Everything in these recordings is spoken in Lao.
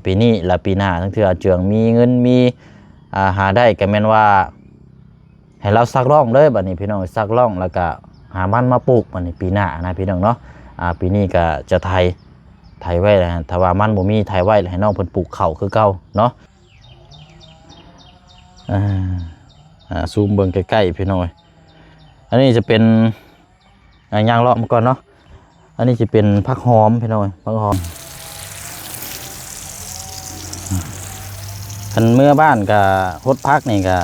ປີນີ້ ລະປີໜ້າ ລາງເທື່ອອາເຈືອງມີເງິນ ມີ ອ່າ ຫາໄດ້ ກໍແມ່ນວ່າ ໃຫ້ລາວຊັກລ່ອງເລີຍ ບັດນີ້ພີ່ນ້ອງ ຊັກລ່ອງ ແລ້ວກໍຫາມັນມາປູກ ບັດນີ້ປີໜ້ານະພີ່ນ້ອງເນາະ. ອ່າ ປີນີ້ກໍຈະໄຖ ໄຖໄວ້ ຖ້າວ່າມັນບໍ່ມີ ໄຖໄວ້ ໃຫ້ນ້ອງເພິ່ນປູກເຂົ້າຄືເກົ່າເນາະ. ອ່າ ອ່າ ຊູມເບິ່ງໃກ້ໆ ພີ່ນ້ອງເອີຍ. ອັນນີ້ຈະເປັນ ອ່າ ຍ່າງເລາະມາກ່ອນເນາະ. ອັນນີ້ຈະເປັນຜັກຫອມ ພີ່ນ້ອງເອີຍ ຜັກຫອມ. ຄັນເມືອບ້ານກະຫົດຜັກນີ້ກະ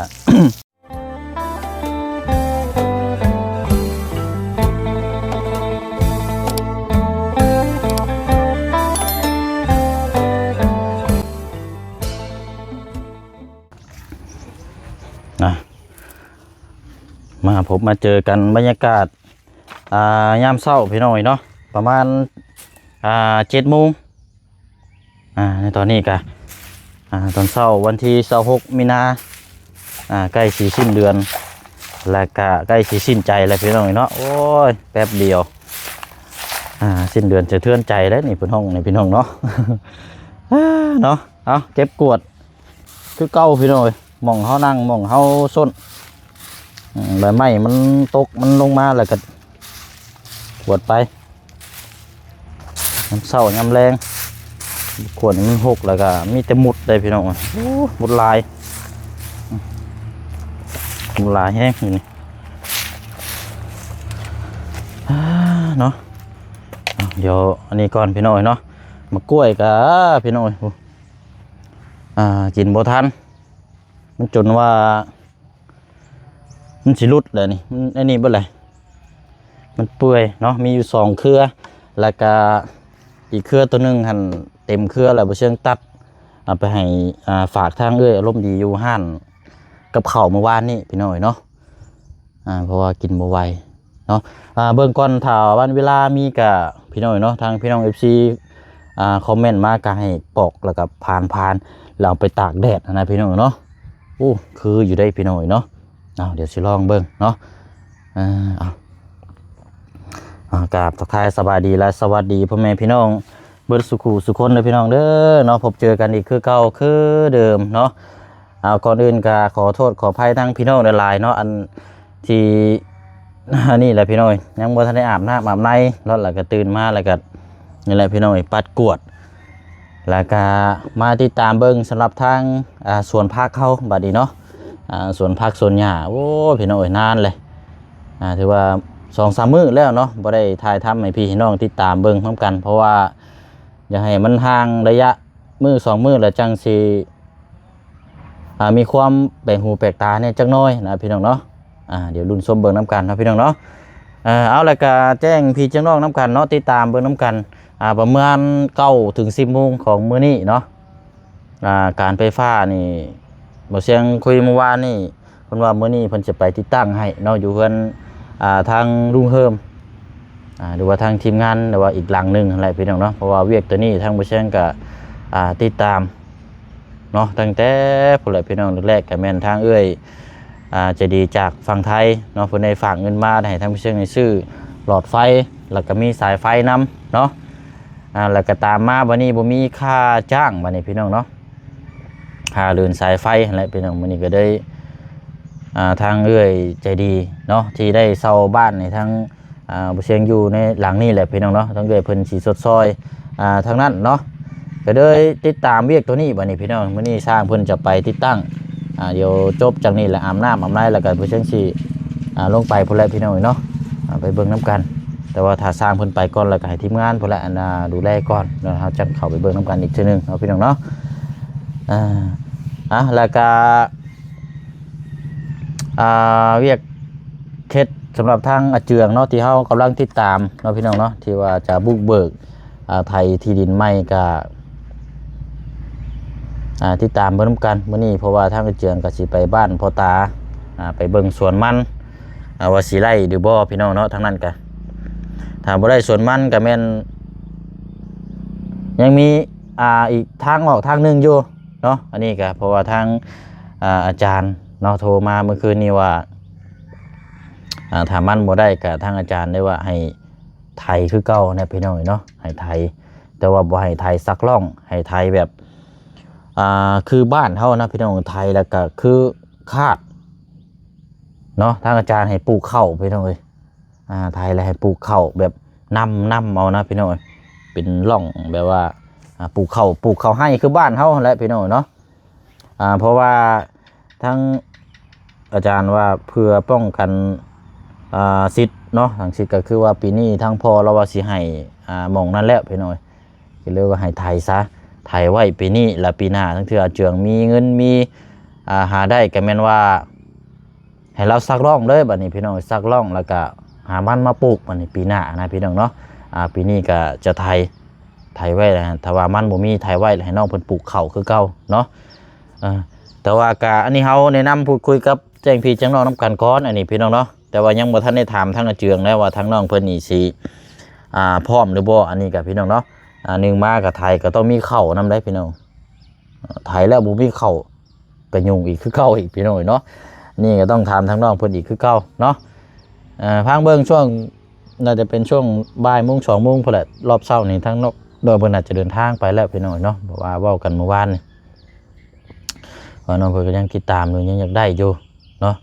ນະ ມາພົບມາເຈີກັນ ບັນຍາກາດ ອ່າ ຍາມເຊົ້າພີ່ນ້ອງເນາະ ປະມານ ອ່າ ເຈັດໂມງ. ອ່າ ໃນຕອນນີ້ກະ ອ່າ ຕອນເຊົ້າວັນທີຊາວຫົກ ມີນາ ອ່າ ໃກ້ຊິສິ້ນເດືອນ ແລະກະໃກ້ຊິສິ້ນໃຈແລ້ວພີ່ນ້ອງເນາະ. ໂອ້ຍ ແປັບດຽວ ອ່າ ສິ້ນເດືອນສະເທືອນໃຈແລ້ວນີ້ ເພິ່ນຮ້ອງນີ້ພີ່ນ້ອງເນາະ ເນາະ. ເອົາ ເກັບກວາດ ຄືເກົ່າພີ່ນ້ອງເອີຍ ໝ່ອງເຮົານັ່ງ ໝ່ອງເຮົາສົ້ນ ອືມ ໃບໄມ້ມັນຕົກ ມັນລົງມາແລ້ວກໍກວາດໄປ ຍາມເຊົ້າຍາມແລງ ກວາດໃຫ້ມັນຮົກ ແລ້ວກໍມີແຕ່ມຸດເດ້ພີ່ນ້ອງ. ໂອ້ ມຸດຫຼາຍ ມຸດຫຼາຍແຮງນີ້ ເນາະ. ດຽວອັນນີ້ກ່ອນພີ່ນ້ອງເນາະ ໝາກກ້ວຍກໍພີ່ນ້ອງ ອ່າ ກິນບໍ່ທັນ ມັນຈົນວ່າມັນຊິຫຼຸດແລ້ວນີ້ ມັນອັນນີ້ເບິດແລ້ວ ມັນເປື່ອຍເນາະ. ມີຢູ່ສອງເຄືອ ແລ້ວກະອີກເຄືອໂຕໜຶ່ງຫັ້ນເຕັມເຄືອແລ້ວ ບໍ່ເຊື່ອງຕັດ ເອົາໄປໃຫ້ ອ່າ ຝາກທາງເອື້ອຍອາລົມດີຢູ່ຮ້ານກັບເຂົ້າມື້ວານນີ້ພີ່ນ້ອງເນາະ. ອ່າ ເພາະວ່າກິນບໍ່ໄຫວເນາະ. ອ່າ ເບິ່ງກ່ອນ ຖ້າວັນເວລາມີກະພີ່ນ້ອງເນາະ ທາງພີ່ນ້ອງເອັຟຊີ ອ່າ ຄອມເມັນມາກະໃຫ້ປອກ ແລ້ວກະຜານໆ ແລ້ວເອົາໄປຕາກແດດຫັ້ນນະພີ່ນ້ອງເນາະ. ໂອ້ ຄືຢູ່ເດ້ພີ່ນ້ອງເນາະ. ເອົາ ດຽວຊິລອງເບິ່ງເນາະ. ເອົາ ເອົາ ກາບທັກທາຍສະບາຍດີ ແລະ ສະຫວັດດີພໍ່ແມ່ພີ່ນ້ອງ ເບິດສູ່ຄູ່ສູ່ຄົນເດີພີ່ນ້ອງເດີເນາະ. ພົບເຈີກັນອີກຄືເກົ່າຄືເດີມເນາະ. ເອົາ ກ່ອນອື່ນກໍຂໍໂທດຂໍອະໄພທາງພີ່ນ້ອງຫຼາຍໆເນາະ ອັນທີ່ ອັນນີ້ແຫຼະພີ່ນ້ອງ ຍັງບໍ່ທັນໄດ້ອາບນ້ຳອາບໃນເນາະ ແລ້ວກໍຕື່ນມາ ແລ້ວກໍນີ້ແຫຼະພີ່ນ້ອງ ປັດກວາດ ແລ້ວກໍມາຕິດຕາມເບິ່ງສຳລັບທາງ ອ່າ ສວນຜັກເຮົາບັດນີ້ເນາະ. ອ່າ ສວນຜັກສວນຫຍ້າ ໂອ້ ພີ່ນ້ອງເອີຍ ນານເລີຍ ອ່າ ຖືວ່າສອງສາມມື້ແລ້ວເນາະ ບໍ່ໄດ້ຖ່າຍທຳໃຫ້ພີ່ໃຫ້ນ້ອງຕິດຕາມເບິ່ງນຳກັນ ເພາະວ່າຢາກໃຫ້ມັນຫ່າງໄລຍະມື້ສອງມື້ ແລ້ວຈັ່ງຊິ ອ່າ ມີຄວາມແປກຫູແປກຕາແດ່ຈັກໜ້ອຍນະພີ່ນ້ອງເນາະ. ອ່າ ດຽວລຸ້ນຊົມເບິ່ງນຳກັນເນາະພີ່ນ້ອງເນາະ. ເອົາ ແລ້ວກະແຈ້ງພີ່ແຈ້ງນ້ອງນຳກັນເນາະ ຕິດຕາມເບິ່ງນຳກັນ ອ່າ ປະມານເກົ້າເຖິງສິບໂມງຂອງມື້ນີ້ເນາະ. ອ່າ ການໄຟຟ້ານີ້ ບໍ່ຊຽງຄຸຍມື້ວານນີ້ ເພິ່ນວ່າມື້ນີ້ເພິ່ນຈະໄປຕິດຕັ້ງໃຫ້ເນາະ ຢູ່ເຮືອນ ອ່າ ທາງລຸງເຮີມ ອ່າ ຫຼືວ່າທາງທີມງານ ຫຼືວ່າອີກຫຼັງໜຶ່ງຫັ້ນແຫຼະພີ່ນ້ອງເນາະ. ເພາະວ່າວຽກໂຕນີ້ທາງບໍ່ຊຽງກະ ອ່າ ຕິດຕາມເນາະ ຕັ້ງແຕ່ພຸ້ນແຫຼະພີ່ນ້ອງ. ແລກໆກະແມ່ນທາງເອື້ອຍ ອ່າ ໃຈດີຈາກຝັ່ງໄທເນາະ ເພິ່ນໄດ້ຝາກເງິນມາໃຫ້ທາງຜູ້ເຊິ່ງໄດ້ຊື້ຫຼອດໄຟ ແລ້ວກໍມີສາຍໄຟນຳເນາະ. ອ່າ ແລ້ວກໍຕາມມາບັດນີ້ບໍ່ມີຄ່າຈ້າງ ບັດນີ້ພີ່ນ້ອງເນາະ ຄ່າເດີນສາຍໄຟຫັ້ນແຫຼະພີ່ນ້ອງ. ມື້ນີ້ກໍໄດ້ ອ່າ ທາງເອື້ອຍໃຈດີເນາະ ທີ່ໄດ້ເຊົ່າບ້ານໃຫ້ທາງ ອ່າ ບໍ່ຊຽງຢູ່ໃນຫຼັງນີ້ແຫຼະພີ່ນ້ອງເນາະ. ທາງເອື້ອຍເພິ່ນຊິຊົດຊ່ອຍ ອ່າ ທາງນັ້ນເນາະ ກໍເລີຍຕິດຕາມວຽກໂຕນີ້ບັດນີ້ພີ່ນ້ອງ. ມື້ນີ້ຊ່າງເພິ່ນຈະໄປຕິດຕັ້ງ ອ່າ ດຽວຈົບຈາກນີ້ແລ້ວອາບນ້ຳອາບໃນ ແລ້ວກໍຜູ້ເຊິ່ງຊິ ອ່າ ລົງໄປພຸ້ນແຫຼະພີ່ນ້ອງເນາະ ອ່າ ໄປເບິ່ງນຳກັນ. ແຕ່ວ່າຖ້າຊ່າງເພິ່ນໄປກ່ອນ ແລ້ວກໍໃຫ້ທີມງານພຸ້ນແຫຼະ ອັນ ອ່າ ດູແລກ່ອນເນາະ ເຮົາຈັ່ງເຂົ້າໄປເບິ່ງນຳກັນອີກເທື່ອໜຶ່ງເນາະພີ່ນ້ອງເນາະ. ອ່າ ອ່າ ແລ້ວກໍ ອ່າ ວຽກເຮັດສຳລັບທາງອາເຈືອງເນາະ ທີ່ເຮົາກຳລັງຕິດຕາມເນາະພີ່ນ້ອງເນາະ ທີ່ວ່າຈະບຸກເບີກ ອ່າ ໄຖທີ່ດິນໃໝ່ ກະ ອ່າ ຕິດຕາມເບິ່ງນຳກັນມື້ນີ້ ເພາະວ່າທາງອາເຈືອງກໍຊິໄປບ້ານພໍ່ຕາ ອ່າ ໄປເບິ່ງສວນມັນ ອ່າ ວ່າຊິໄດ້ຫຼືບໍ່ພີ່ນ້ອງເນາະ. ທາງນັ້ນກະ ຖ້າບໍ່ໄດ້ສວນມັນກະແມ່ນຍັງມີ ອ່າ ອີກທາງອອກທາງໜຶ່ງຢູ່ເນາະ. ອັນນີ້ກະເພາະວ່າທາງ ອ່າ ອາຈານເນາະ ໂທມາເມື່ອຄືນນີ້ວ່າ ອ່າ ຖ້າມັນບໍ່ໄດ້ກະທາງອາຈານໄດ້ວ່າໃຫ້ ໄຖຄືເກົ່າແຫຼະພີ່ນ້ອງເນາະ ໃຫ້ໄຖ ແຕ່ວ່າບໍ່ໃຫ້ໄຖຊັກລ່ອງ ໃຫ້ໄຖແບບ ອ່າ ຄືບ້ານເຮົານະພີ່ນ້ອງ ໄຖແລ້ວກໍຄືຄາດເນາະ ທາງອາຈານໃຫ້ປູກເຂົ້າພີ່ນ້ອງເອີຍ ອ່າ ໄຖແລ້ວໃຫ້ປູກເຂົ້າແບບນຳ ນຳເອົານະພີ່ນ້ອງເອີຍ ເປັນຮ່ອງແບບວ່າ ອ່າ ປູກເຂົ້າ ປູກເຂົ້າໄຮ່ຄືບ້ານເຮົາຫັ້ນແຫຼະພີ່ນ້ອງເນາະ ອ່າ ເພາະວ່າ ທາງອາຈານວ່າເພື່ອປ້ອງກັນ ອ່າ ສິດເນາະ ທາງສິດກໍຄືວ່າປີນີ້ທາງພໍ່ລາວວ່າຊິໃຫ້ ອ່າ ໝ່ອງນັ້ນແລ້ວພີ່ນ້ອງ ກໍເລີຍວ່າໃຫ້ໄຖຊະ ໄຖໄວ້ປີນີ້ ລະປີໜ້າ ລາງເທື່ອເຈື່ອງມີເງິນມີ ອ່າ ຫາໄດ້ ກໍແມ່ນວ່າໃຫ້ລາວຊັກລ່ອງເລີຍ ບັດນີ້ພີ່ນ້ອງ ຊັກລ່ອງ ແລ້ວກໍຫາມັນມາປູກ ບັດນີ້ປີໜ້ານະພີ່ນ້ອງເນາະ ອ່າ ປີນີ້ກໍຈະໄຖ ໄຖໄວ້ ຖ້າວ່າມັນບໍ່ມີ ໄຖໄວ້ ໃຫ້ນ້ອງເພິ່ນປູກເຂົ້າຄືເກົ່າເນາະ ເອີ ແຕ່ວ່າກະ ອັນນີ້ເຮົາແນະນຳ ພູດຄຸຍກັບແຈ້ງພີ່ແຈ້ງນ້ອງນຳກັນກ່ອນ ອັນນີ້ພີ່ນ້ອງເນາະ ແຕ່ວ່າຍັງບໍ່ທັນໄດ້ຖາມທາງອາເຈືອງແລ້ວວ່າ ທາງນ້ອງເພິ່ນນີ້ຊິ ອ່າ ພ້ອມຫຼືບໍ່ ອັນນີ້ກະພີ່ນ້ອງເນາະ ອ່າ ໜຶ່ງມາກະໄຖກໍຕ້ອງມີເຂົ້ານຳໄດ໋ພີ່ນ້ອງ ໄຖແລ້ວບໍ່ມີເຂົ້າ ກະຫຍຸ້ງອີກຄືເກົ່າອີກພີ່ນ້ອງເນາະ ນີ້ກໍຕ້ອງຖາມທາງນ້ອງເພິ່ນອີກຄືເກົ່າເນາະ ເອີ ຟັງເບິ່ງຊ່ວງ ໜ້າຈະເປັນຊ່ວງບ່າຍໂມງ ສອງໂມງພຸ້ນແຫຼະ ຮອບເຊົ້ານີ້ທາງນ້ອງເພິ່ນອາດຈະເດີນທາງໄປແລ້ວພີ່ນ້ອງເນາະ ເພາະວ່າເວົ້າກັນມື້ວານນີ້ ວ່ານ້ອງເພິ່ນກໍຍັງຕິດຕາມຢູ່ ຍັງຢາກໄດ້ຢູ່ເນາະ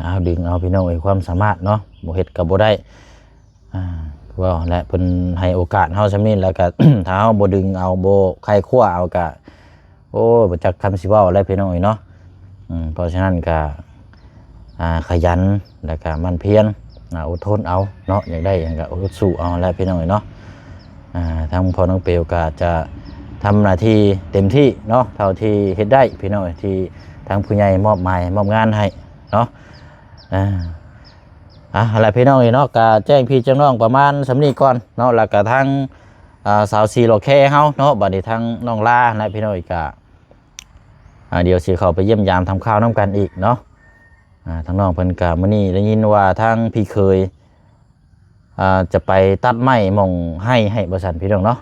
ເອົາ ດຶງເອົາພີ່ນ້ອງເອີຍ ຄວາມສາມາດເນາະ ບໍ່ເຮັດກໍບໍ່ໄດ້ ອ່າ ເວົ້າແຫຼະ ເພິ່ນໃຫ້ໂອກາດເຮົາສ່ຳນີ້ ແລ້ວກໍ ຖ້າເຮົາບໍ່ດຶງເອົາ ບໍ່ໄຂຄວ້າເອົາ ກໍ ໂອ້ຍ ບໍ່ຈັກຄຳຊິເວົ້າແລ້ວພີ່ນ້ອງເອີຍເນາະ ເພາະສະນັ້ນກໍ ອ່າ ຂະຫຍັນ ແລ້ວກໍໝັ່ນພຽນ ອ່າ ອົດທົນເອົາເນາະ ຢາກໄດ້ຫຍັງກໍອດສູ້ເອົາແຫຼະພີ່ນ້ອງເອີຍເນາະ ອ່າ ທາງພໍ່ນ້ອງເປວກໍຈະທຳໜ້າທີ່ເຕັມທີ່ເນາະ ເທົ່າທີ່ເຮັດໄດ້ພີ່ນ້ອງເອີຍ ທີ່ທາງຜູ້ໃຫຍ່ມອບໝາຍມອບງານໃຫ້ເນາະ ອ່າ ອ່ະ ຫັ້ນແຫຼະພີ່ນ້ອງເອີຍເນາະ ກະແຈ້ງພີ່ແຈ້ງນ້ອງປະມານສ່ຳນີ້ກ່ອນເນາະ ແລ້ວກະທາງ ອ່າ ສາວສີຫຼໍ່ແຄເຮົາເນາະ ບັດນີ້ທາງນ້ອງລາຫັ້ນແຫຼະພີ່ນ້ອງເອີຍ ກະ ອ່າ ດຽວຊິເຂົ້າໄປຢ້ຽມຢາມຖາມຂ່າວນຳກັນອີກເນາະ ອ່າ ທາງນ້ອງເພິ່ນກະ ມື້ນີ້ໄດ້ຍິນວ່າທາງພີ່ເຂີຍ ອ່າ ຈະໄປຕັດໄມ້ໝ່ອງໄຮ່ໃຫ້ວ່າຊັ້ນພີ່ນ້ອງເນາະ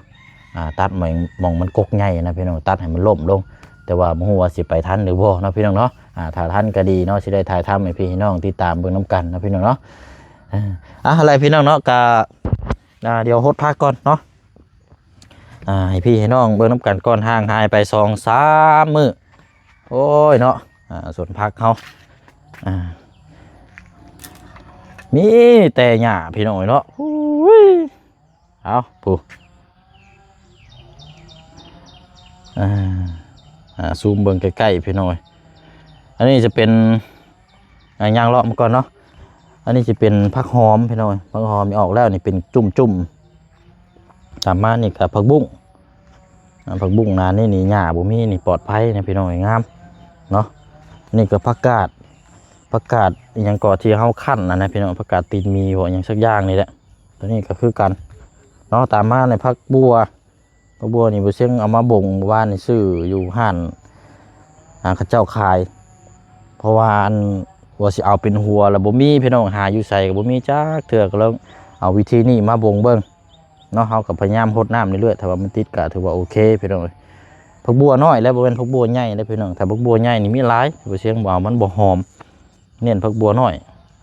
ອ່າ ຕັດໄມ້ໝ່ອງມັນກົກໃຫຍ່ນະພີ່ນ້ອງ ຕັດໃຫ້ມັນລົ້ມລົງ ແຕ່ວ່າບໍ່ຮູ້ວ່າຊິໄປທັນຫຼືບໍ່ເນາະພີ່ນ້ອງເນາະ ອ່າ ຖ້າທັນກໍດີເນາະ ຊິໄດ້ຖ່າຍທຳໃຫ້ພີ່ໃຫ້ນ້ອງຕິດຕາມເບິ່ງນຳກັນເນາະພີ່ນ້ອງເນາະ ອ່າ ຫັ້ນແຫຼະພີ່ນ້ອງເນາະ ກະ ອ່າ ດຽວຫົດຜັກກ່ອນເນາະ ອ່າ ໃຫ້ພີ່ໃຫ້ນ້ອງເບິ່ງນຳກັນກ່ອນ ຫ່າງຫາຍໄປສອງສາມມື້ ໂອ້ຍເນາະ ອ່າ ສວນຜັກເຮົາ ອ່າ ມີແຕ່ຫຍ້າພີ່ນ້ອງເອີຍເນາະ ໂອ້ຍ ເອົາ ຜູ້ ອ່າ ຊູມເບິ່ງໃກ້ໆ ພີ່ນ້ອງເອີຍ ອັນນີ້ຈະເປັນ ອ່າ ຍ່າງເລາະມາກ່ອນເນາະ ອັນນີ້ຈະເປັນຜັກຫອມພີ່ນ້ອງເອີຍ ຜັກຫອມນີ້ອອກແລ້ວ ນີ້ເປັນຈຸ້ມໆ ຕາມມານີ້ກໍຜັກບຸ້ງ ອ່າ ຜັກບຸ້ງໜ້ານີ້ນີ້ຫຍ້າບໍ່ມີ ນີ້ປອດໄພນະພີ່ນ້ອງເອີຍ ງາມເນາະ ນີ້ກໍຜັກກາດ ຜັກກາດອີ່ຫຍັງກໍທີ່ເຮົາຄັ້ນຫັ້ນນະພີ່ນ້ອງ ຜັກກາດຕີນໝີບໍ່ ອີ່ຫຍັງສັກຢ່າງນີ້ແຫຼະ ຕົວນີ້ກໍຄືກັນເນາະ ຕາມມາໃນຜັກບົ່ວ ຜັກບົ່ວນີ້ບໍ່ເຊິ່ງເອົາມາບົ່ງ ວານນີ້ຊື້ຢູ່ຮ້ານ ອ່າ ເຂົາເຈົ້າຂາຍ ເພາະວ່າອັນວ່າຊິເອົາເປັນຫົວລະບໍ່ມີພີ່ນ້ອງ ຫາຢູ່ໃສກໍບໍ່ມີຈັກເທື່ອ ກໍເລີຍເອົາວິທີນີ້ມາບົ່ງເບິ່ງເນາະ ເຮົາກໍພະຍາຍາມຫົດນ້ຳເລື້ອຍໆ ຖ້າວ່າມັນຕິດກໍຖືວ່າໂອເຄພີ່ນ້ອງເອີຍ ຜັກບົ່ວນ້ອຍແຫຼະ ບໍ່ແມ່ນຜັກບົ່ວໃຫຍ່ເດ້ພີ່ນ້ອງ ຖ້າຜັກບົ່ວໃຫຍ່ນີ້ມີຫຼາຍ ບໍ່ເຊິ່ງບໍ່ເອົາ ມັນບໍ່ຫອມ ເນັ້ນຜັກບົ່ວນ້ອຍ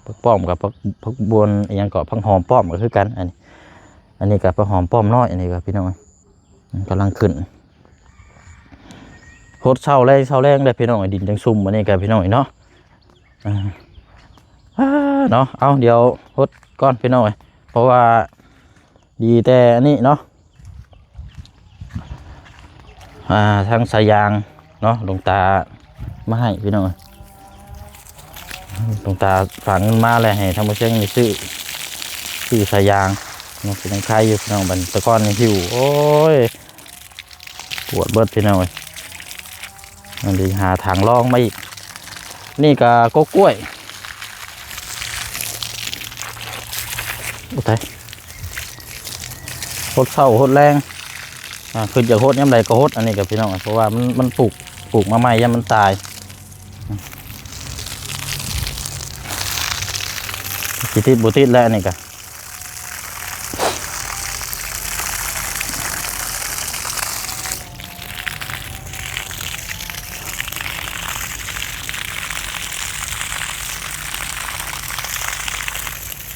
ຜັກປ້ອມກັບຜັກ ຜັກບົ່ວອີ່ຫຍັງເກາະ ຜັກຫອມປ້ອມກໍຄືກັນ ອັນນີ້ ອັນນີ້ກໍຜັກຫອມປ້ອມນ້ອຍ ອັນນີ້ກໍພີ່ນ້ອງ ກຳລັງຂຶ້ນ ຫົດເຊົ້າແລງ ເຊົ້າແລງເດ້ພີ່ນ້ອງ ດິນຈັ່ງຊຸ່ມ ອັນນີ້ກໍພີ່ນ້ອງເນາະ ອ່າ ອ່າ ເນາະ ເອົາ ດຽວຫົດກ່ອນພີ່ນ້ອງ ເພາະວ່າ ດີແຕ່ອັນນີ້ເນາະ ອ່າ ທາງສາຍຢາງເນາະ ຫຼວງຕາມາໃຫ້ພີ່ນ້ອງ ຫຼວງຕາຝາກເງິນມາແລ້ວ ໃຫ້ທາງບໍ່ເຊີງນີ້ຊື້ ຊື້ສາຍຢາງເນາະ ກໍຍັງຄາຍຢູ່ພີ່ນ້ອງ ບັດແຕ່ກ່ອນນີ້ຫິ້ວ ໂອ້ຍ ປວດເບິດພີ່ນ້ອງເອີຍ ມັນໄດ້ຫາທາງລອງມາອີກ ນີ້ກໍກົກກ້ວຍ ໂອ້ຕາຍ ຫົດເຊົ້າຫົດແລງ ອ່າ ຄືຢາກຫົດຍາມໃດກໍຫົດ ອັນນີ້ກໍພີ່ນ້ອງ ເພາະວ່າມັນ ມັນປູກ ປູກມາໃໝ່ ຢ້ານມັນຕາຍ ຊິຕິດບໍ່ຕິດແລ້ວ ອັນນີ້ກໍ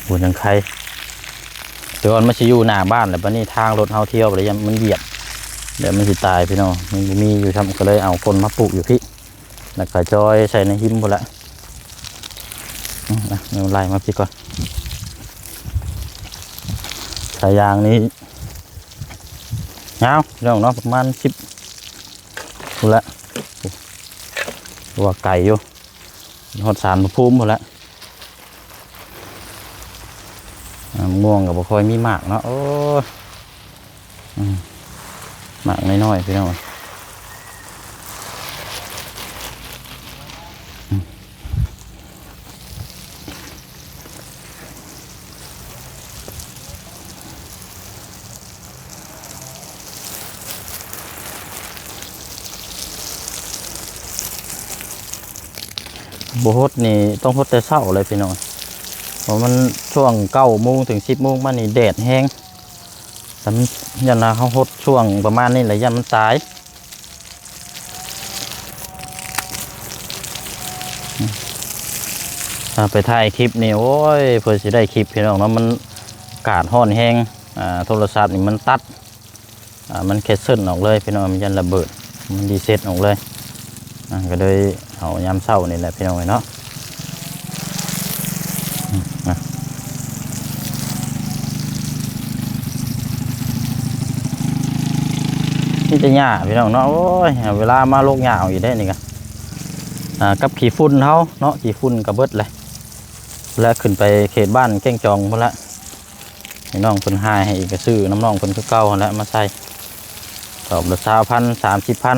ໂອ້ ຍັງໄຄ ແຕ່ກ່ອນມັນຊິຢູ່ໜ້າບ້ານ ແລ້ວບັດນີ້ທາງລົດເຮົາທ່ຽວໄປ ຢ້ານມັນຢຽບ ດຽວມັນຊິຕາຍພີ່ນ້ອງ ມັນບໍ່ມີຢູ່ຊ້ຳ ກໍເລີຍເອົາກົ້ນມາປູກຢູ່ພີ້ ແລ້ວກໍຈອຍໃສ່ໃນຮິມພຸ້ນແຫຼະ. ອືມ ອ່ະ ແນວໄລ່ມາພີ້ກ່ອນ. ສາຍຢາງນີ້ຍາວພີ່ນ້ອງເນາະ ປະມານສິບພຸ້ນແຫຼະ ວ່າໄກຢູ່ ຮອດສານພະພູມພຸ້ນແຫຼະ. ອ່າ ມ່ວງກໍບໍ່ຄ່ອຍມີໝາກເນາະ ໂອ້ຍ ອືມ ໝາກນ້ອຍໆ ພີ່ນ້ອງ. ບໍ່ຫົດນີ້ຕ້ອງຫົດແຕ່ເຊົ້າເລີຍພີ່ນ້ອງ ເພາະມັນຊ່ວງເກົ້າໂມງເຖິງສິບໂມງມານີ້ແດດແຮງ ແຕ່ມັນ ຢ້ານວ່າເຮົາຫົດຊ່ວງປະມານນີ້ແຫຼະ ຢ້ານມັນຕາຍ. ອ່າ ໄປຖ່າຍຄລິບນີ້ ໂອ້ຍ ເພື່ອຊິໄດ້ຄລິບພີ່ນ້ອງເນາະ ມັນອາກາດຮ້ອນແຮງ ອ່າ ໂທລະສັບນີ້ມັນຕັດ ອ່າ ມັນແຄນເຊິນອອກເລີຍພີ່ນ້ອງ ມັນຢ້ານລະເບີດ ມັນຣີເຊັດອອກເລີຍ. ອ່າ ກໍເລີຍເອົາຍາມເຊົ້ານີ້ແຫຼະພີ່ນ້ອງເອີຍເນາະ. ອືມ ມີແຕ່ຫຍ້າພີ່ນ້ອງເນາະ ໂອ້ຍ ເວລາມາລົກຫຍ້າເອົາອີກເດ້ນີ້ກະ ອ່າ ກັບຂີ້ຝຸ່ນເຮົາເນາະ ຂີ້ຝຸ່ນກໍເບິດແຫຼະ ແລະຂຶ້ນໄປເຂດບ້ານແກ້ງຈອງພຸ້ນລະ. ໃຫ້ນ້ອງເພິ່ນຫາຍໃຫ້ອີກ ກໍຊື້ນຳນ້ອງເພິ່ນຄືເກົ່າຫັ້ນແຫຼະ ມາໃສ່ ສອບລະຊາວພັນ ສາມສິບພັນ.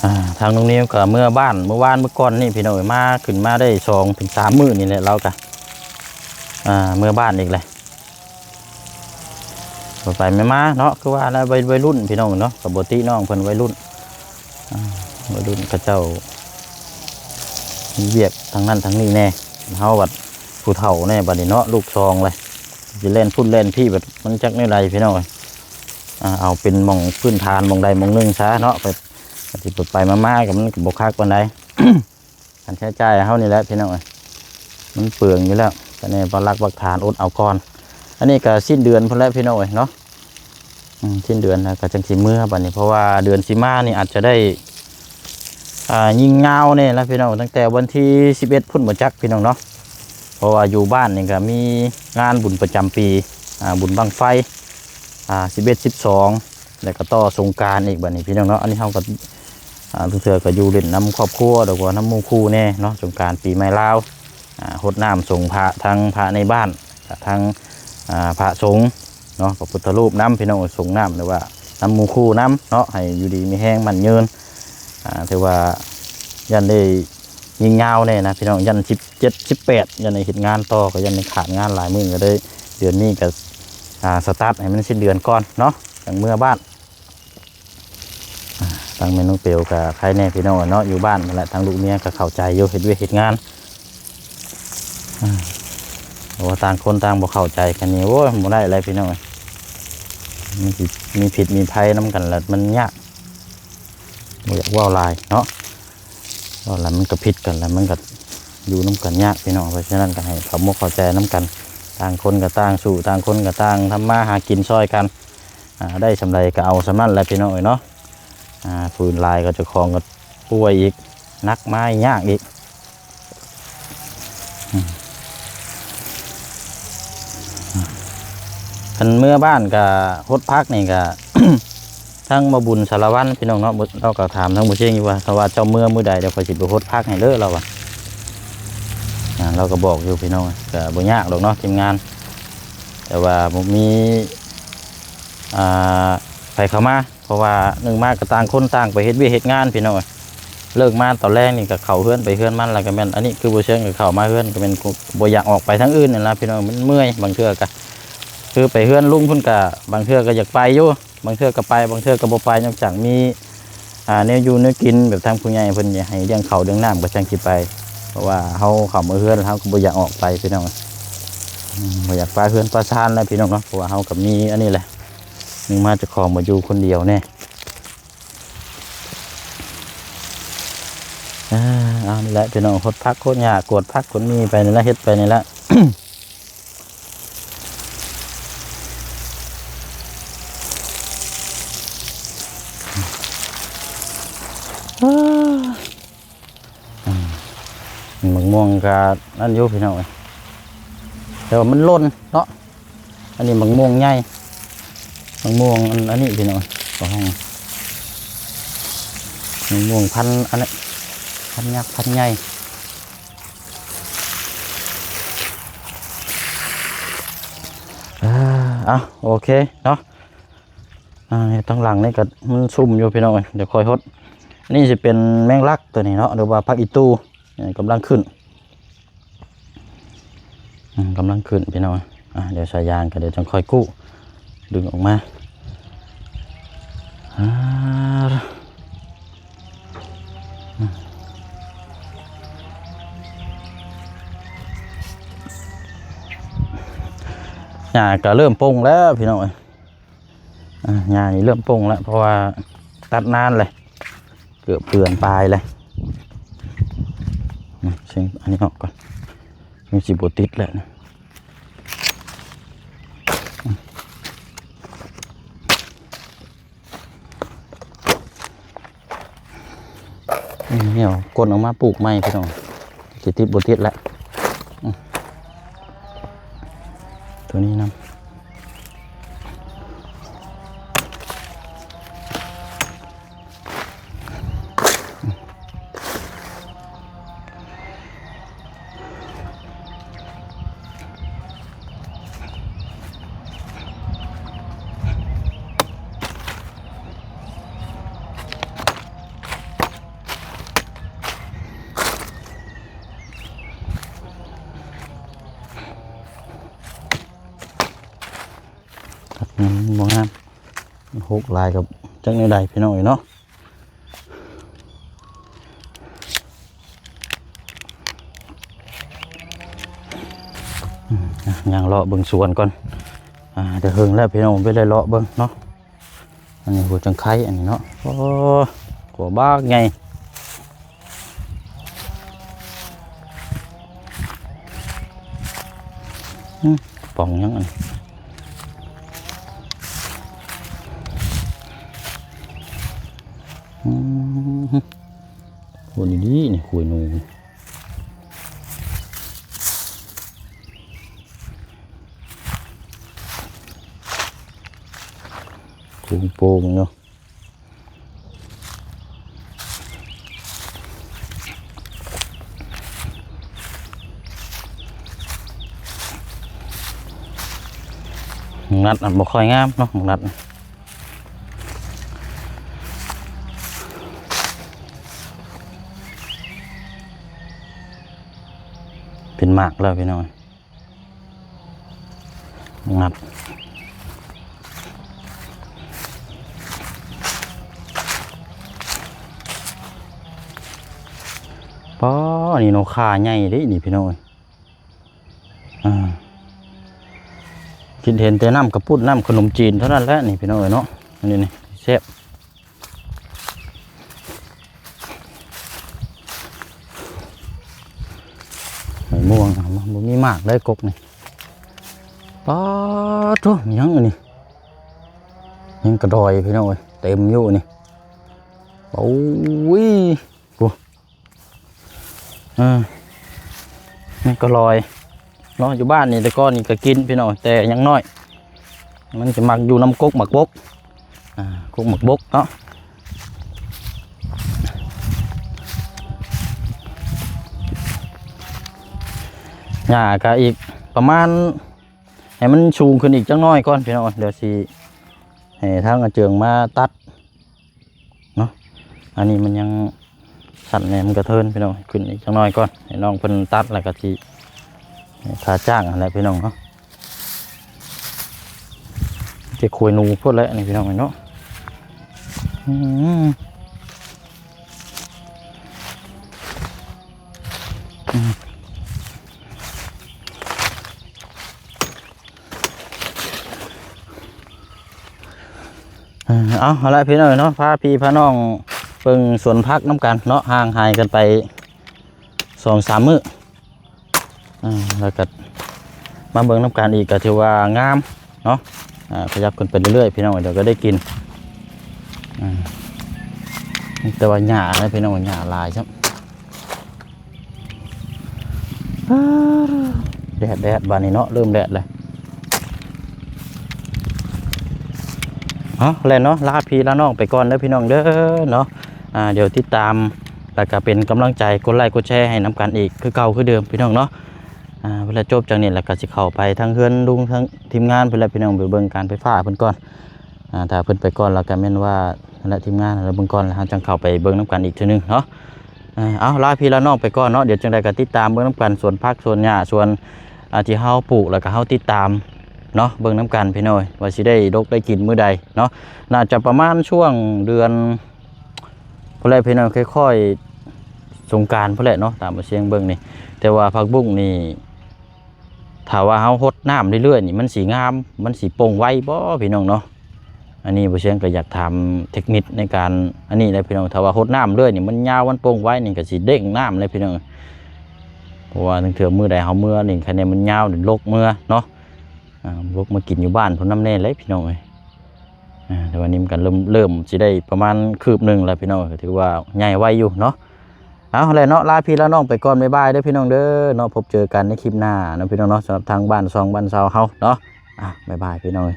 ອ່າ ທາງນ້ອງນິວກໍເມືອບ້ານ ມື້ວານມື້ກ່ອນນີ້ພີ່ນ້ອງເອີຍ ມາ ຂຶ້ນມາໄດ້ສອງເຖິງສາມມື້ນີ້ແຫຼະ ລາວກໍ ອ່າ ເມືອບ້ານອີກແຫຼະ. ໄປໆມາໆເນາະ ຄືວ່າແຫຼະ ໄວ ໄວລຸ້ນພີ່ນ້ອງເນາະ ກໍບໍ່ຕິນ້ອງເພິ່ນ ໄວລຸ້ນ ອ່າ ໄວລຸ້ນເຂົາເຈົ້າມີວຽກທາງນັ້ນທາງນີ້ແດ່ ເຮົາບັດຜູ້ເຖົ້າແດ່ບັດນີ້ເນາະ ລູກສອງແຫຼະ ຊິແລ່ນພຸ້ນແລ່ນພີ້ ບັດມັນຈັກແນວໃດພີ່ນ້ອງເອີຍ. ອ່າ ເອົາເປັນໝ່ອງພື້ນຖານໝ່ອງໃດໝ່ອງໜຶ່ງຊະເນາະ ໄປ ກໍຊິໄປໆມາໆ ກໍມັນກໍບໍ່ຄັກປານໃດ. ການໃຊ້ຈ່າຍເຮົານີ້ແຫຼະພີ່ນ້ອງເອີຍ ມັນເປືອງຢູ່ແລ້ວ ກະແນ່ ປັກຫຼັກປັກຖານ ອົດເອົາກ່ອນ. ອັນນີ້ກະສິ້ນເດືອນພຸ້ນແຫຼະພີ່ນ້ອງເອີຍເນາະ ອືມ ສິ້ນເດືອນແລ້ວກະຈັ່ງຊິເມືອບາດນີ້ ເພາະວ່າເດືອນຊິມານີ້ອາດຈະໄດ້ ອ່າ ຍິງຍາວແນ່ລະພີ່ນ້ອງ ຕັ້ງແຕ່ວັນທີສິບເອັດພຸ້ນບໍ່ຈັກພີ່ນ້ອງເນາະ ເພາະວ່າຢູ່ບ້ານນີ້ກະມີງານບຸນປະຈຳປີ ອ່າ ບຸນບັ້ງໄຟ ອ່າ ສິບເອັດ ສິບສອງ ແລ້ວກໍຕໍ່ສົງການອີກບັດນີ້ພີ່ນ້ອງເນາະ. ອັນນີ້ເຮົາກໍ ອ່າ ລາງເທື່ອກໍຢູ່ຫຼິ້ນນຳຄອບຄົວ ຫຼືວ່ານຳໝູ່ຄູ່ແດ່ເນາະ ສົງການປີໃໝ່ລາວ ອ່າ ຫົດນ້ຳສົງພະ ທັງພະໃນບ້ານ ກະທັງ ອ່າ ພະສົງເນາະ ພະພຸດທະຮູບນຳພີ່ນ້ອງ ສົງນ້ຳ ຫຼືວ່ານຳໝູ່ຄູ່ນຳເນາະ ໃຫ້ຢູ່ດີມີແຮງໝັ້ນຍືນ. ອ່າ ຖືວ່າຢ້ານໄດ້ຍິງຍາວແດ່ນະພີ່ນ້ອງ ຢ້ານສິບເຈັດ ສິບແປດ ຢ້ານໄດ້ເຮັດງານຕໍ່ ກໍຢ້ານໄດ້ຂາດງານຫຼາຍມື້ ກໍເລີຍເດືອນນີ້ກໍ ອ່າ ສະຕາດໃຫ້ມັນສິ້ນເດືອນກ່ອນເນາະ ຈັ່ງເມືອບ້ານ. ອ່າ ທາງແມ່ນ້ອງເປວກໍໄຄແດ່ພີ່ນ້ອງເນາະ ຢູ່ບ້ານຫັ້ນແຫຼະ ທາງລູກເມຍກໍເຂົ້າໃຈຢູ່ ເຮັດວຽກເຮັດງານ. ອ່າ ເພາະວ່າຕ່າງຄົນຕ່າງບໍ່ເຂົ້າໃຈກັນນີ້ ໂອ້ຍ ບໍ່ໄດ້ແລ້ວພີ່ນ້ອງເອີຍ ມັນຊິມີພິດມີໄພນຳກັນລະ ມັນຍາກ ບໍ່ຢາກເວົ້າຫຼາຍເນາະ ເວົ້າແລ້ວມັນກໍຜິດກັນ ແລ້ວມັນກໍຢູ່ນຳກັນຍາກພີ່ນ້ອງ. ເພາະສະນັ້ນກໍໃຫ້ເຂົ້າອົກເຂົ້າໃຈນຳກັນ ຕ່າງຄົນກໍຕ່າງສູ້ ຕ່າງຄົນກໍຕ່າງທຳມາຫາກິນຊ່ອຍກັນ ອ່າ ໄດ້ສ່ຳໃດກໍເອົາສ່ຳນັ້ນແຫຼະພີ່ນ້ອງເອີຍເນາະ. ອ່າ ຟືນຫຼາຍກໍເຈົ້າຂອງກໍປ່ວຍອີກ ໜັກມາຍາກອີກ. ອືມ ຄັນເມືອບ້ານກະຫົດຜັກນີ້ກະ ທາງໝໍບຸນສາລະວັນພີ່ນ້ອງເນາະ ລາວກໍຖາມທາງບໍ່ຊຽງຢູ່ວ່າ ຖ້າວ່າເຈົ້າເມືອມື້ໃດ ດຽວຂ້ອຍຊິໄປຫົດຜັກໃຫ້ເດີ ລາວວ່າ. ອ່າ ລາວກໍບອກຢູ່ພີ່ນ້ອງ ກະບໍ່ຍາກດອກເນາະທີມງານ ແຕ່ວ່າບໍ່ມີ ອ່າ ໃຜເຂົ້າມາ ເພາະວ່າໜຶ່ງມາກໍຕ່າງຄົນຕ່າງໄປເຮັດວຽກເຮັດງານພີ່ນ້ອງເອີຍ. ເລີກມາຕອນແລງນີ້ກໍເຂົ້າເຮືອນໄປເຮືອນມັນ ແລ້ວກໍແມ່ນ ອັນນີ້ຄືບໍ່ເຊີງກໍເຂົ້າມາເຮືອນ ກໍແມ່ນບໍ່ຢາກອອກໄປທາງອື່ນຫັ້ນນະພີ່ນ້ອງ ມັນເມື່ອຍ. ບາງເທື່ອກໍຄືໄປເຮືອນລຸງເພິ່ນກໍ ບາງເທື່ອກໍຢາກໄປຢູ່ ບາງເທື່ອກໍໄປ ບາງເທື່ອກໍບໍ່ໄປ ນອກຈາກມີ ອ່າ ແນວຢູ່ແນວກິນ ແບບທາງຜູ້ໃຫຍ່ເພິ່ນຢາກໃຫ້ລ້ຽງເຂົ້າລ້ຽງນ້ຳກໍຈັ່ງຊິໄປ ເພາະວ່າເຮົາເຂົ້າມາເຮືອນ ເຮົາກໍບໍ່ຢາກອອກໄປພີ່ນ້ອງ ອືມ ບໍ່ຢາກປະເຮືອນປະຊານແຫຼະພີ່ນ້ອງເນາະ ເພາະວ່າເຮົາກໍມີອັນນີ້ແຫຼະ ໜຶ່ງມາເຈົ້າຂອງມາຢູ່ຄົນດຽວແດ່. ອ່າ ນີ້ແຫຼະພີ່ນ້ອງ ຫົດຜັກຫົດຫຍ້າ ກວດຜັກກວດໝີ່ໄປນີ້ແຫຼະ ເຮັດໄປນີ້ແຫຼະ. ໝາກມ່ວງກະນັ້ນຢູ່ພີ່ນ້ອງເອີຍ ແຕ່ວ່າມັນຫຼົ່ນເນາະ. ອັນນີ້ໝາກມ່ວງໃຫຍ່ ໝາກມ່ວງອັນ ອັນນີ້ພີ່ນ້ອງ ຂອງ ໝາກມ່ວງພັນອັນນີ້ ພັນຍັກ ພັນໃຫຍ່. ເອີ ເອົາ ໂອເຄເນາະ. ອ່າ ທາງຫຼັງນີ້ກໍມັນຊຸ່ມຢູ່ພີ່ນ້ອງເອີຍ ດຽວຄ່ອຍຫົດ. ອັນນີ້ຊິເປັນແມງລັກຕົວນີ້ເນາະ ຫຼືວ່າຜັກອີ່ຕູ່ ກຳລັງຂຶ້ນ ອືມ ກຳລັງຂຶ້ນພີ່ນ້ອງ. ອ່າ ດຽວສາຍຢາງກໍດຽວຈັ່ງຄ່ອຍກູ້ ດຶງອອກມາ. ອ່າ ຫຍ້າກໍເລີ່ມປົ່ງແລ້ວພີ່ນ້ອງເອີຍ. ອ່າ ຫຍ້ານີ້ເລີ່ມປົ່ງແລ້ວ ເພາະວ່າຕັດນານແລ້ວ ເກືອບເດືອນປາຍແລ້ວ. ອືມ ເຊັງອັນນີ້ອອກກ່ອນ ມັນຊິບໍ່ຕິດແລ້ວນະ. ອືມ ແນວກົ້ນອອກມາປູກໃໝ່ພີ່ນ້ອງ ຊິຕິດບໍ່ຕິດລະ. ອືມ ຕົວນີ້ນຳ ມັນບໍ່ງາມ ມັນຫົກຫຼາຍກໍຈັກແນວໃດພີ່ນ້ອງເອີຍເນາະ. ອືມ ຍ່າງເລາະເບິ່ງສວນກ່ອນ. ອ່າ ແຕ່ເຫິງແລ້ວພີ່ນ້ອງ ໄປໄດ້ເລາະເບິ່ງເນາະ. ອັນນີ້ຫົວຈັງໄຄອັນນີ້ເນາະ. ໂອ້ ຂົວບັກໃຫຍ່. ອືມ ປ່ອງຫຍັງອັນນີ້. ອືມ ໂຫ ດີໆ ນີ້ ຂວຍໜູ ໂປ່ງໆ ເນາະ. ໝາກນັດ ອັນ ບໍ່ຄ່ອຍງາມເນາະ ໝາກນັດ ເປັນໝາກແລ້ວພີ່ນ້ອງ. ງັດ ປ້າ ນີ້ເນາະ ຂາໃຫຍ່ເດ້ນີ້ພີ່ນ້ອງເອີຍ. ອ່າ ຄິດເຫັນແຕ່ນ້ຳກະປຸ້ນ ນ້ຳຂະໜົມຈີນເທົ່ານັ້ນແຫຼະນີ້ພີ່ນ້ອງເອີຍເນາະ. ອັນນີ້ນີ້ແຊບ. ໃບມ່ວງ ບໍ່ມີໝາກເລີຍ ກົກນີ້. ປາດໂທ້ ຫຍັງອັນນີ້ ຫຍັງກະດອຍພີ່ນ້ອງເອີຍ ເຕັມຢູ່ນີ້. ໂອ້ຍ ໂອ້ ເອີ ນີ້ກໍລອຍເນາະ. ຢູ່ບ້ານນີ້ແຕ່ກ່ອນນີ້ກໍກິນພີ່ນ້ອງ ແຕ່ຍັງນ້ອຍ ມັນຈະມັກຢູ່ນຳກົກໝາກບົກ ອ່າ ກົກໝາກບົກເນາະ. ຫຍ້າກໍອີກປະມານ ໃຫ້ມັນສູງຂຶ້ນອີກຈັກໜ້ອຍກ່ອນພີ່ນ້ອງ ດຽວຊິໃຫ້ທາງອາເຈີງມາຕັດ ເນາະ. ອັນນີ້ມັນຍັງສັ້ນແດ່ ມັນກະເທີນພີ່ນ້ອງ ຂຶ້ນອີກຈັກໜ້ອຍກ່ອນ ໃຫ້ນ້ອງເພິ່ນຕັດ ແລ້ວກະຊິຄ່າຈ້າງຫັ້ນແຫຼະພີ່ນ້ອງເນາະ. ຈະຂວຍໜູໂພດແຫຼະນີ້ພີ່ນ້ອງເນາະ. ອືມ ອືມ ເອີ ເອົາ ເອົາລະພີ່ນ້ອງເນາະ ພາພີ່ພານ້ອງເບິ່ງສວນຜັກນຳກັນເນາະ ຫ່າງຫາຍກັນໄປ ສອງສາມມື້ ອ່າ ແລ້ວກໍມາເບິ່ງນຳກັນອີກ ກໍຖືວ່າງາມເນາະ. ອ່າ ຂະຫຍັບຂຶ້ນໄປເລື້ອຍໆ ພີ່ນ້ອງ ດຽວກໍໄດ້ກິນ. ອ່າ ແຕ່ວ່າຫຍ້ານະ ພີ່ນ້ອງ ຫຍ້າຫຼາຍຊ້ຳ. ແດດໆ ບາດນີ້ເນາະ ເລີ່ມແດດແລ້ວ. ເອົາແລ້ວເນາະ ລາພີ່ລານ້ອງໄປກ່ອນເດີ ພີ່ນ້ອງເດີເນາະ. ອ່າ ດຽວຕິດຕາມ ແລ້ວກໍເປັນກຳລັງໃຈ ກົດໄລກົດແຊໃຫ້ນຳກັນອີກຄືເກົ່າຄືເດີມ ພີ່ນ້ອງເນາະ. ອ່າ ເວລາຈົບຈາກນີ້ແລ້ວກໍຊິເຂົ້າໄປທາງເຮືອນລຸງ ທາງທີມງານເພິ່ນແຫຼະ ພີ່ນ້ອງ ໄປເບິ່ງການໄຟຟ້າເພິ່ນກ່ອນ. ອ່າ ຖ້າເພິ່ນໄປກ່ອນແລ້ວກໍແມ່ນວ່າ ນັ້ນແຫຼະ ທີມງານ ແລ້ວເບິ່ງກ່ອນ ແລ້ວເຮົາຈັ່ງເຂົ້າໄປເບິ່ງນຳກັນອີກເທື່ອໜຶ່ງເນາະ. ເອີ ເອົາ ລາພີ່ລານ້ອງໄປກ່ອນເນາະ. ດຽວຈັ່ງໃດກໍຕິດຕາມເບິ່ງນຳກັນ ສວນຜັກ ສວນຫຍ້າ ສວນ ອ່າ ທີ່ເຮົາປູກ ແລ້ວກໍເຮົາຕິດຕາມເນາະ ເບິ່ງນຳກັນ ພີ່ນ້ອງ ວ່າຊິໄດ້ດົກໄດ້ກິນມື້ໃດເນາະ. ໜ້າຈະປະມານຊ່ວງເດືອນ ພຸ້ນແຫຼະ ພີ່ນ້ອງ ຄ່ອຍໆ ສົງການພຸ້ນແຫຼະເນາະ ຕາມບໍ່ຊຽງເບິ່ງນີ້. ແຕ່ວ່າຜັກບຸ້ງນີ້ ຖ້າວ່າເຮົາຫົດນ້ຳເລື້ອຍໆນີ້ ມັນຊິງາມ ມັນຊິປົ່ງໄວບໍ່ ພີ່ນ້ອງເນາະ? ອັນນີ້ບໍ່ຊຽງກໍຢາກຖາມເທັກນິກໃນການອັນນີ້ແຫຼະ ພີ່ນ້ອງ. ຖ້າວ່າຫົດນ້ຳເລື້ອຍນີ້ ມັນຍາວ ມັນປົ່ງໄວນີ້ ກໍຊິເດ້ງນ້ຳເລີຍ ພີ່ນ້ອງ. ເພາະວ່າລາງເທື່ອມື້ໃດເຮົາເມືອນີ້ ຄັນແມ່ນມັນຍາວນີ້ ລົກເມືອເນາະ. ອ່າ ລົກມາກິນຢູ່ບ້ານພຸ້ນນຳແດ່ແຫຼະ ພີ່ນ້ອງເອີຍ. ອ່າ ແຕ່ວ່ານີ້ມັນກໍເລີ່ມ ເລີ່ມຊິໄດ້ປະມານຄືບໜຶ່ງແລ້ວ ພີ່ນ້ອງ ກໍຖືວ່າໃຫຍ່ໄວຢູ່ເນາະ. ເອົາແຫຼະເນາະ ລາພີ່ລານ້ອງໄປກ່ອນ ບາຍບາຍເດີ ພີ່ນ້ອງເດີເນາະ. ພົບເຈີກັນໃນຄລິບໜ້າເນາະ ພີ່ນ້ອງເນາະ ສຳລັບທາງບ້ານຊ່ອງບ້ານຊາວເຮົາເນາະ. ອ່າ ບາຍບາຍ ພີ່ນ້ອງເອີຍ.